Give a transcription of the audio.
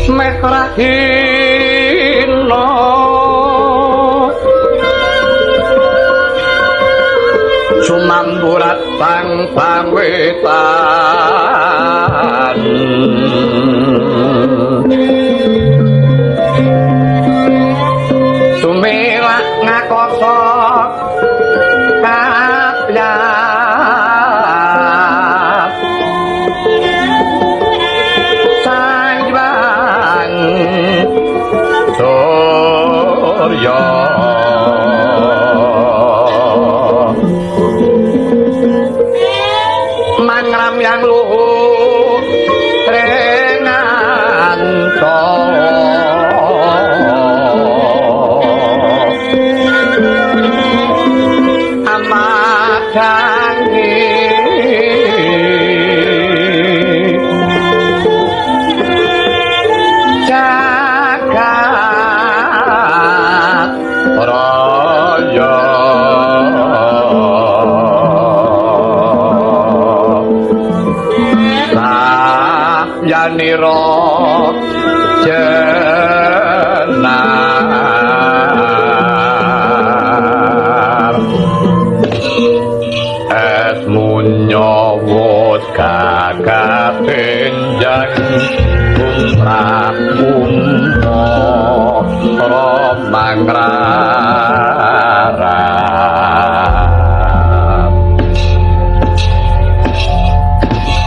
Meh rahina sumamburat bang pangwetan sumelak ngakoso kapyat sanjang surya mangram yang luhur renganto amadangi jagat raya sayanira jenar es munyawut kakatenjang kumrah kumpo romangraras.